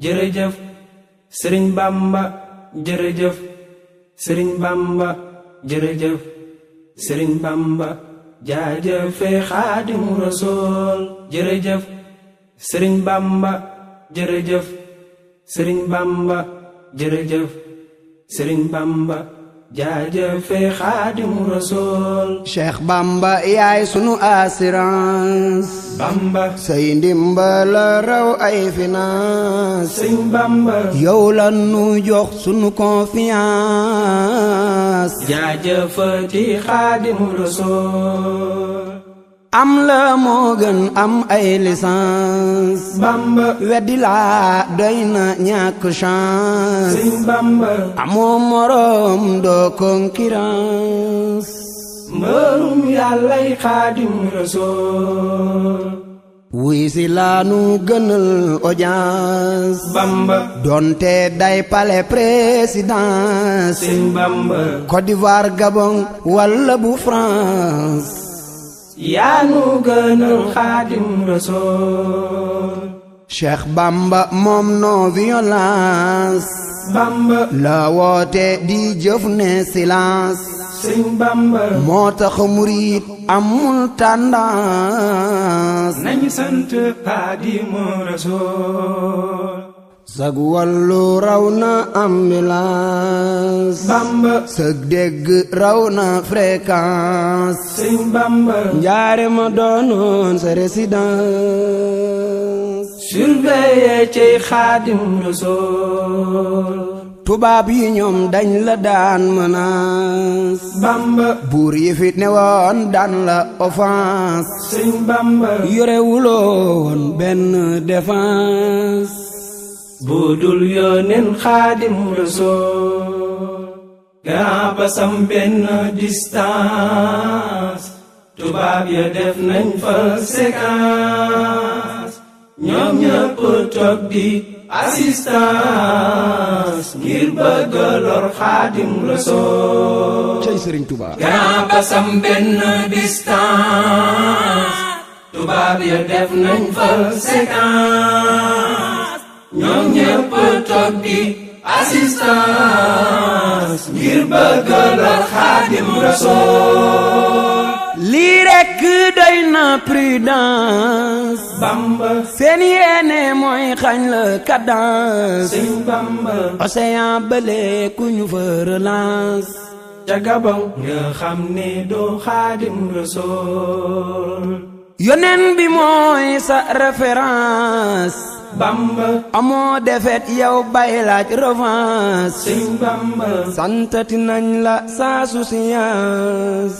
jërëjëf sëriñ bamba jërëjëf sëriñ bamba jërëjëf sëriñ bamba jaajëfe xaadimu rasool jërëjëf sëriñ bamba jërëjëf sëriñ bamba jërëjëf sëriñ bamba jaajëfe xaadimu rasool Cheikh Bamba yaay sunu assurance bamba say ndimbal raw ay finance sëriñ bamba yow la nu jox sunu confiance jaajëfati xaadimu rasool am la moo gën am ay licence bamba weddi laa doy na ñàkk chance sëriñ bamba amoo morom doo concurrence mbërum yàllay xaadimu rasool wuy si laanu gënal audience bamba donte day palais présidence sëriñ bamba Côte d'Ivoire Gabon walla bu France yaa nu gënal xaadimu rasool Cheikh Bamba moom non violence bamba la woote di jëf ne silence sëriñ bamba moo tax murit amul tendance nañu sant xaadimu rasool sag wàllu raw na ambulance bamba sag dégg raw na fréquence sëriñ bamba njaare ma doonoon sa résidence surveiller ci xaadimu rasool tubaab yi ñoom dañ la daan menace bamba buur yi fi ne woon daan la offense sëriñ bamba yore wuloon benn défense budul yónneen xaadimu rasool gaa basam benn distance tubaab ya def nañ fa séquence ñoom ñëpp toog di assistance ngir bëgg lor xaadimu rasool cey Sëriñ Tuubaa gaa basam benn distance tubaab ya def nañ fa séquence ñoom ñëpp toog di assistance ngir bëgg lor xaadimu rasool lii rekk doy na prudence bamba seen yéene mooy xañ la cadence sëriñ bamba océan bële ku ñu fa relance ca Gabon nga xam ne doo xaadimu rasool yonen bi mooy sa référence bamba amoo defet yow bay laaj revanche sëriñ bamba santati nañ la sa souciance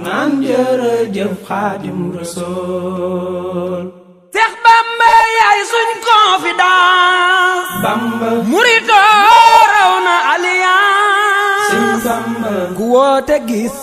naan jërëjëf xaadimu rasool Seex Bamba yaay suñ confidence bamba murito raw na alliance sëriñ bamba ku woote gis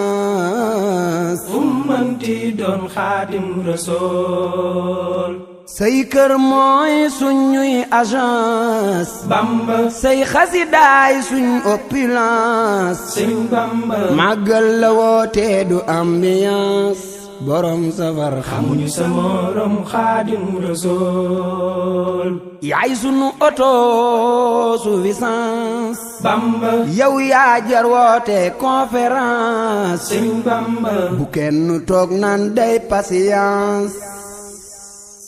présence fu mënti doon xaadimu rasool say kër mooy suñuy agence bamba say xasidaay suñ opulence sëriñ bamba màggal la woote du ambiance borom safar xamuñu sa morom xaadimu rasool yaay sunu autosuffisance bamba yow yaa jar woote conférence sëriñ bamba bu kenn toog naan day patience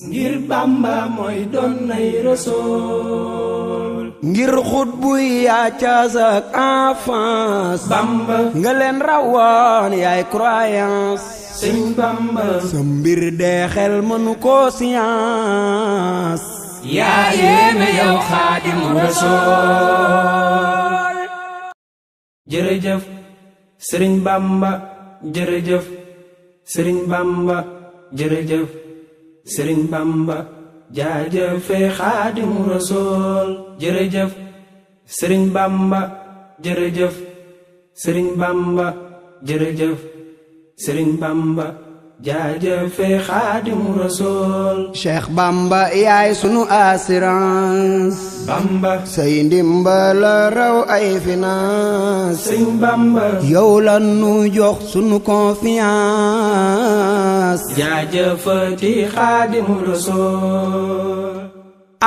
ngir bamba mooy doon nay rasool ngir xut buy yaa caasak enfance bamba nga leen rawoon yaay croyance sëriñ bamba sa mbir dee xel mënu ko science yaa yéeme yow xaadimu rasool jërëjëf sëriñ bamba jërëjëf sëriñ bamba jërëjëf sëriñ bamba jaajëfe xaadimu rasool jërëjëf sëriñ bamba jërëjëf sëriñ bamba jërëjëf sëriñ bamba jaajëfe Xaadimu Rasuul. Cheikh Bamba yaay sunu assurance. Bamba say ndimbal raw ay finance. Sëñ Bamba yow la nu jox sunu confiance. jaajëfati Xaadimu Rasuul.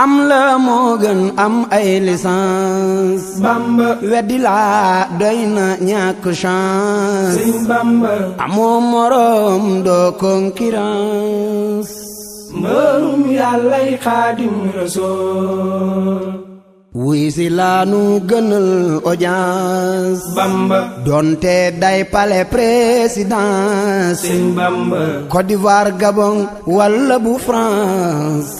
am la moo gën am ay licence. Bamba weddi laa doy na ñàkk chance. Sëñ Bamba amoo morom doo concurrence. mbërum yàllay Xaadimu Rasuul. wuy si laanu gënal audience. Bamba donte day palais présidence. Sëñ Bamba Côte d'Ivoire Gabon walla bu France.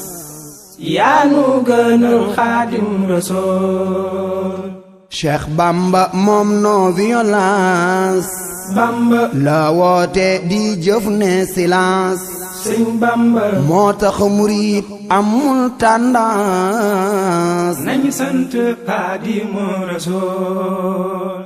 yaa nu gënal Xaadimu Rasuul. Cheikh Bamba moom non violence. Bamba la woote di jëf ne silence. Sëñ Bamba moo tax murit amul tendance. nañu sant Xaadimu Rasuul.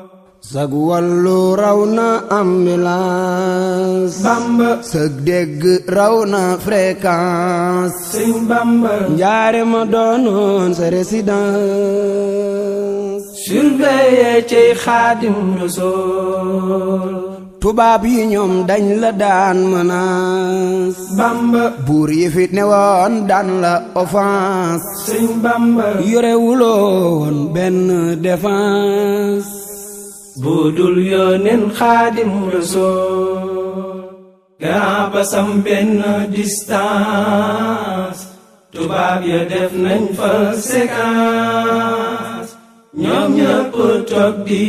sag wàllu raw na ambulance. Bamba sag dégg raw na fréquence. Sëñ Bamba njaare ma doonoon sa résidence. surveiller ci Xaadimu Rasuul. tubaab yi ñoom dañ la daan menace. Bamba buur yi fi ne woon daan la offense. Sëñ Bamba yore wuloon benn défense. budul yónneen Xaadimu Rasuul. grand basam benn distance. tubaab ya def nañ fa séquence. ñoom ñëpp toog di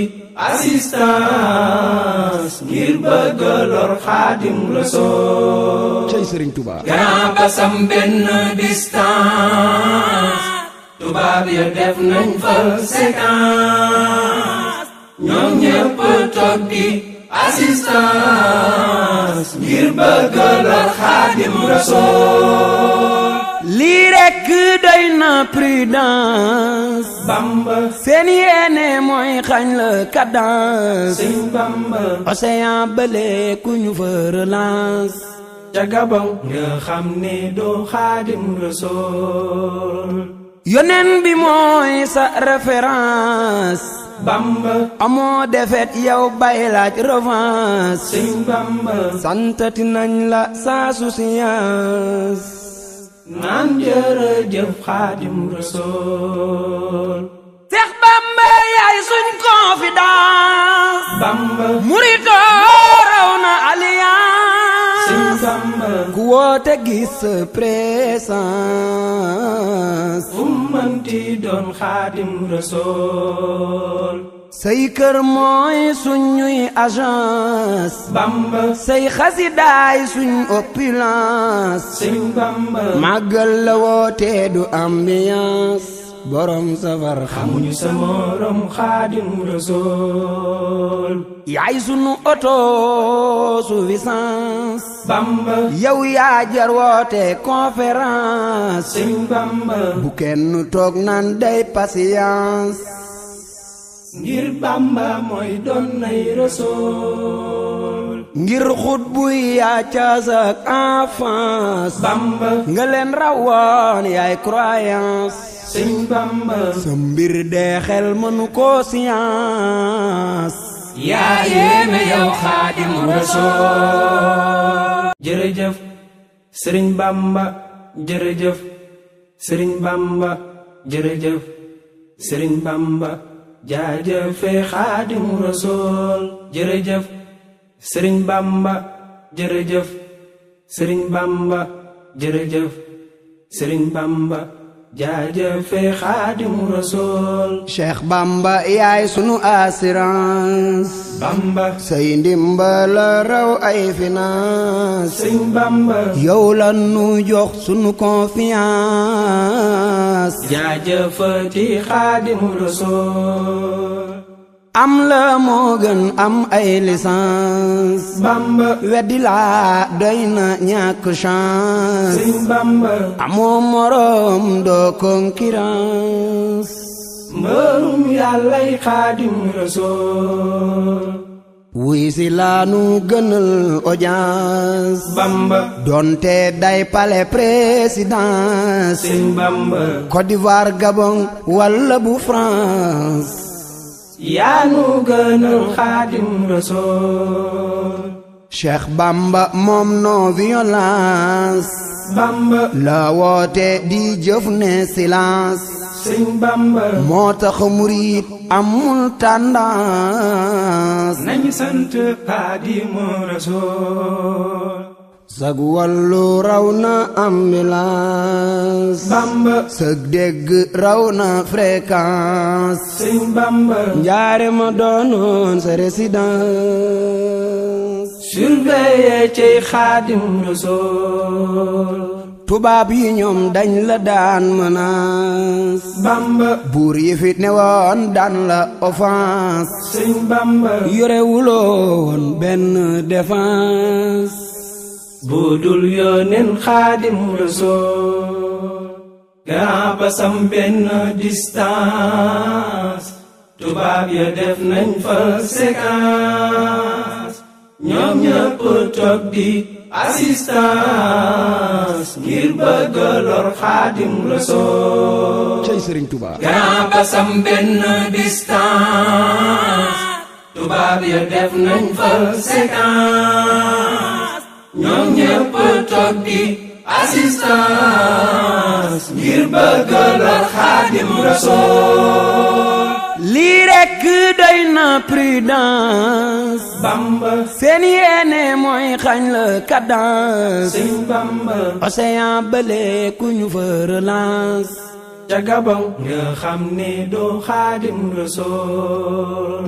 assistance. ngir bëgg lor Xaadimu Rasuul. cey Sëriñ Tuba. grand basam benn distance. tubaab ya def nañ fa séquence. ñoom ñëpp toog di assistance. ngir bëgg lor Xaadimu Rasuul. lii rekk doy na prudence. Bamba seen yéene mooy xañ la cadence. Sëñ Bamba océan bële ku ñu fa relance. ca Gabon nga xam ne doo Xaadimu Rasuul. yonen bi mooy sa référence. Bamba amoo defet yow bay laaj revanche. Sëñ Bamba santati nañ la sa souciance. naan jërëjëf Xaadimu Rasuul. Seex Bamba yaay suñ confidence. Bamba murito raw na alliance. Sëñ Bamba ku woote gis sa présence. fu mënti doon Xaadimu Rasuul. say kër mooy suñuy agence. Bamba say xasidaay suñ opulence. Sëñ Bamba màggal la woote du ambiance. borom safar xamuñu sa morom Xaadimu Rasuul. yaay sunu autosuffisance. Bamba yow yaa jar woote conférence. Sëñ Bamba bu kenn toog naan day patience. ngir Bamba mooy doon nay Rasuul. ngir xut buy yaa caasak enfance. Bamba nga leen rawoon yaay croyance. Sëñ Bamba sa mbir dee xel mënu ko science. yaa yéeme yow Xaadimu Rasuul. jërëjëf Sëriñ Bamba jërëjëf Sëriñ Bamba jërëjëf Sëriñ Bamba jaajëfe Xaadimu Rasuul. jërëjëf Sëriñ Bamba jërëjëf Sëriñ Bamba jërëjëf Sëriñ Bamba jaajëfe Xaadimu Rasuul. Cheikh Bamba yaay sunu assurance. Bamba say ndimbal raw ay finance. Sëñ Bamba yow la nu jox sunu confiance. jaajëfati Xaadimu Rasuul. am la moo gën am ay licence. Bamba weddi laa doy na ñàkk chance. Sëñ Bamba amoo morom doo concurrence. mbërum yàllay Xaadimu Rasuul. wuy si laanu gënal audience Bamba donte day palais présidence Sëñ Bamba Côte d'Ivoire Gabon walla bu France yaa nu gënal Xaadim Rasuul Cheikh Bamba moom non violence Bamba la woote di jëf ne silence Sëñ Bamba moo tax murit amul tendance nañu sant Xaadimu Rasuul sag wàllu raw na ambulance Bamba sag dégg raw na fréquence Sëñ Bamba njaare ma doonoon sa résidence surveiller ci Xaadim Rasuul tubaab yi ñoom dañ la daan menace Bamba buur yi fit ne woon daan la offense Sëñ Bamba yore wuloo woon benn défense budul yónneen Xaadim Rasuul gaa basam benn distance tubaab ya def nañ fa séquence ñoom ñëpp toog di assistance ngir bëgg lor Xaadim Rasuul cey Sëriñ Tuubaa gaa basam benn distance tubaab ya def nañ fa séquence ñoom ñëpp toog di assistance ngir bëgg lor Xaadim Rasuul lii rekk doy na prudence Bamba seen yéene mooy xañ la cadence Sëñ Bamba océan bële ku ñu fa relance ca Gabon nga xam ne doo Xaadim Rasuul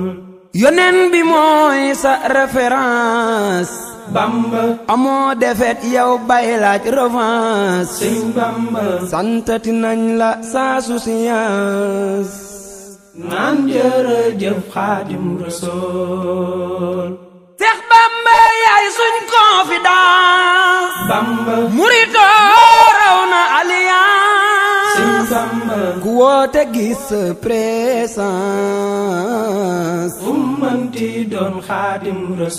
yonen bi mooy sa référence Bamba amoo defet yow bay laaj revanche Sëñ Bamba santati nañ la sa souciance naan jërëjëf Xaadim Rasuul Seex Bamba yaay suñ confidence Bamba murito raw na alliance Sëñ Bamba ku woote gis sa présence fu mënti doon Xaadim Rasuul